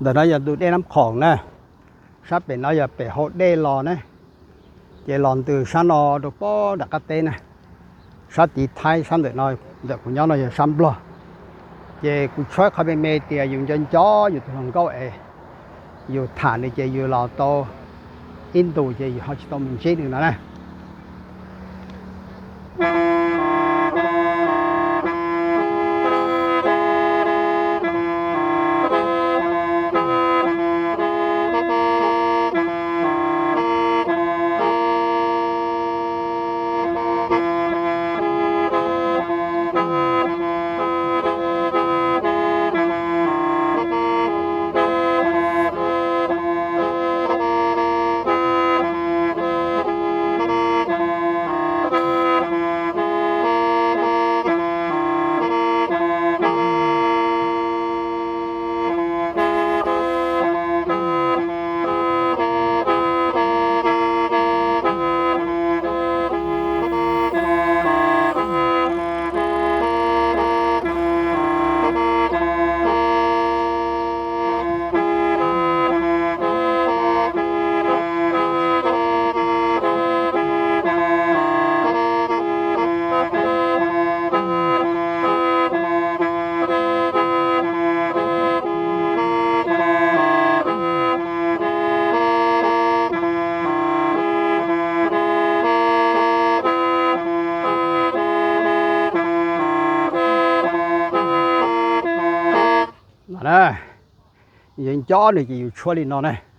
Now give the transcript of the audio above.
Ntawm no yog tus dej Nab Khoom na, sab pem no yog pem hau dej los ne, ces los ntws sab no rau pem nram qab teb na, sab tid Thaib, sab ntawm no, ntawm kuv nyob no yog sab Nplog. Ces kuv tshuab qhov me me tias yus nco nco yus tus hluas nkauj es yus tham nws ces yus los tau ib ntus ces yus ho tsis tau mus ntsib nws no na. No na, yus nco nws ces yus tshuab li no na.